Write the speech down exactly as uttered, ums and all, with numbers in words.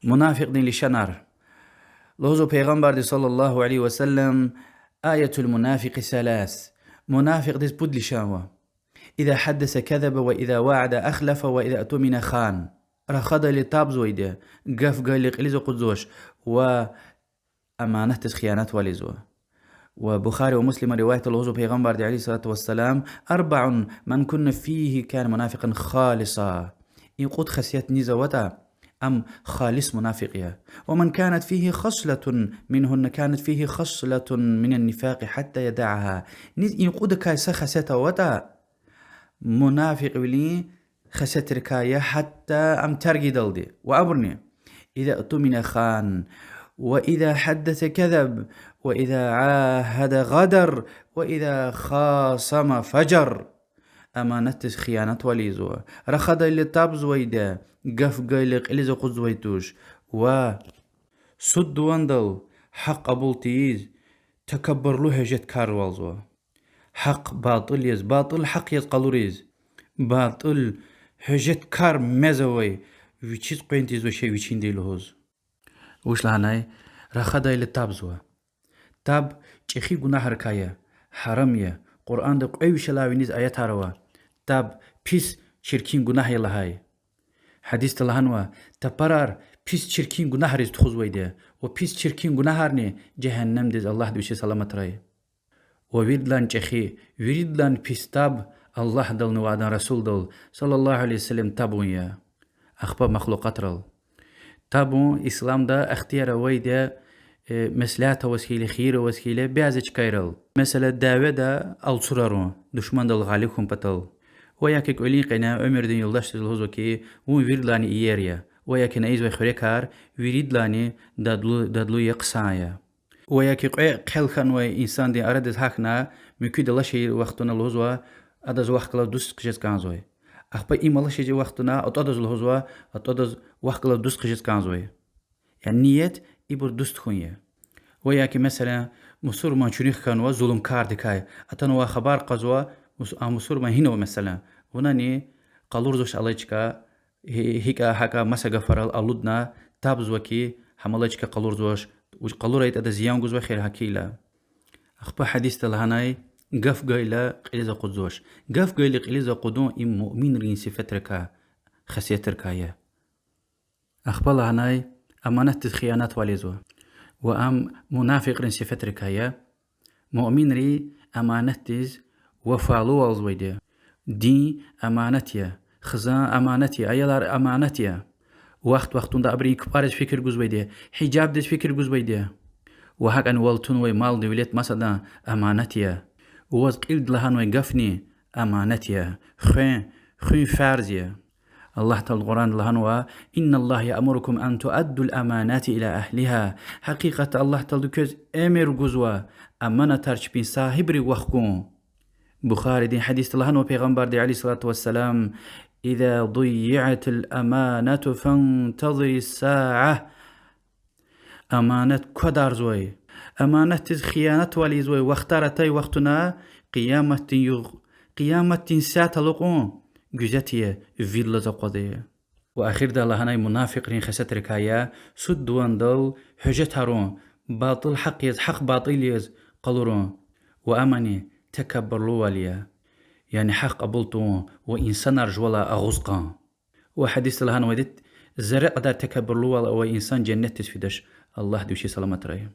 Мунафикьдин лишанар. Лугьузва Пайгъамбарди صلى الله عليه وسلم: آية المنافق ثلاث. Мунафикьдиз пуд лишан ава. إذا حدث كذب وإذا وعد أخلف وإذا اؤتمن خان. Рахадайла табзавайди я, гаф гайила кьилиз акъудзавач ва аманатдиз хиянатвал ийизва. Ва Бухари ва Муслима риваятда лугьузва Пайгъамбарди عليه الصلاة والسلام: أربع من كن فيه كان منافقا خالصا. И кьуд хесет низ аватӀа, ам халис мунафикь я. ومن كانت فيه خصلة منهن كانت فيه خصلة من النفاق حتى يدعها. Низ и кьудакай са хесет аватӀа, мунафикьвилин хесетрикай я, гьатта ам терг ийидалди. Ва абурни: إذا اؤتمن خان، وإذا حدث كذب، وإذا عاهد غدر، وإذا خاصم فجر. Аманатдиз хиянатвал ийизва, рахадайла табзавайди я, гаф гайила кьилиз акъудзавай туш, ва суд-дувандал гьахъ кьабул тийиз, такабурлу гьуьжеткарвалзава. Гьахъ батӀил яз, батӀил гьахъ яз къалуриз, батӀил гьуьжеткар мез авай, вичиз къвен тийизвай шей вичин я лугьуз. Вуч лагьанай? Рахадайла табзава. Таб чӀехи гунагьрикай я, гьарам я, Къуръанда кьве вишелай виниз аятар ава, таб пис, чиркин гунагь я лагьай. Гьадисда лагьанва: тапарар пис, чиркин гунагьриз тухузвайди я, ва пис, чиркин гунагьарни жегьеннемдиз, Аллагьди вичи саламатрай. Ва виридалайни чӀехи, виридалайни пис таб Аллагьдални ва адан расулдал صلى الله عليه وسلم табун я, ахпа махлукьатрал. Табун исламда ихтияр авайди я, э, меслят аваз хьайила, хийир аваз хьайила, бязи чкайрал. Месела, дяведа алцурарун, душмандал гъалиб хьун патал. Ва яки кӀвалин къене уьмуьрдин юлдашдиз лугьузва хьи, вун виридалайни иер я. Ва яки на ийизвай хуьрекар виридалайни дадлу, дадлу я, хъсан я. Ва яки кьве хъел хьанвай инсандин арадиз гьахьна, муькуьда алашир вахтунда лугьузва, адаз вахъ галаз дуст хъжез кӀанзавай. Ахпа им алашиз вахтунда атӀадаз лугьузва, атӀадаз вахъ галаз дуст хъжез кӀанзавай. Яни ният ибур дуст хьун я. Ва яки, месела, мусурман чуьнуьх хьанва зулумкардикай, атанва хабар кьазва, мус-, а мусурман гьинава, месела, вунани къалурзавач алай чка, гьи-, гьикӀа-гьакӀа маса гафарал алудна, табзава хьи, гьам алай чка къалурзавач, вуч къалурайтӀа адаз зиян гузва, эхир гьакӀ хьайила. Ахпа гьадисда лагьанай, гаф гайила кьилиз акъудзавач. Гаф гайила кьилиз акъудун им муъминрин сифетрикай, хасиятрикай я. Ахпа лагьанай, аманатдиз хиянатвал ийизва. Ва ам мунафикьрин сифетрикай я. Муъминри аманатдиз вафалувалзавайди я. Дин аманат я, хизан аманат я, аялар аманат я. Вахт-вахтунда абурун кпӀариз фикир гузвайди я, гьижабдиз фикир гузвайди я. Ва гьакӀни вал тунвай мал-девлет масадан аманат я. Ваз кьилди лагьанвай гафни аманат я. Хуьн, хуьн фарз я. Аллагь Таалади Къуръанда лагьанва: إن الله يأمركم أن تؤدوا الأمانات إلى أهلها. Гьакъикъатда Аллагь Таалади квез эмир гузва аманатар чпин сагьибрив вахкун. Бухаридин гьадисда лагьанва Пайгъамбарди عليه الصلاة والسلام: إذا ضيعت الأمانة فانتظر الساعة. Аманат квадарзавай, аманатдиз хиянатвал ийизвай вахтар атай вахтуна, къияматдин югъ-, къияматдин сят алукьун гуьзет ая, вил алаз акъвазая. Ва эхирдай лагьанай мунафикьрин хесетрикай я: суд-дувандал гьуьжетарун, батӀил гьахъ яз, гьахъ батӀил яз къалурун. Ва амани такабурлувал я, яни гьахъ кьабул тавун ва инсанар жувалай агъуз кьун. Ва гьадисда лагьанвайди: зерре кьадар такабурлувал авай инсан женнетдиз фидач, Аллагьди вичи саламатрай.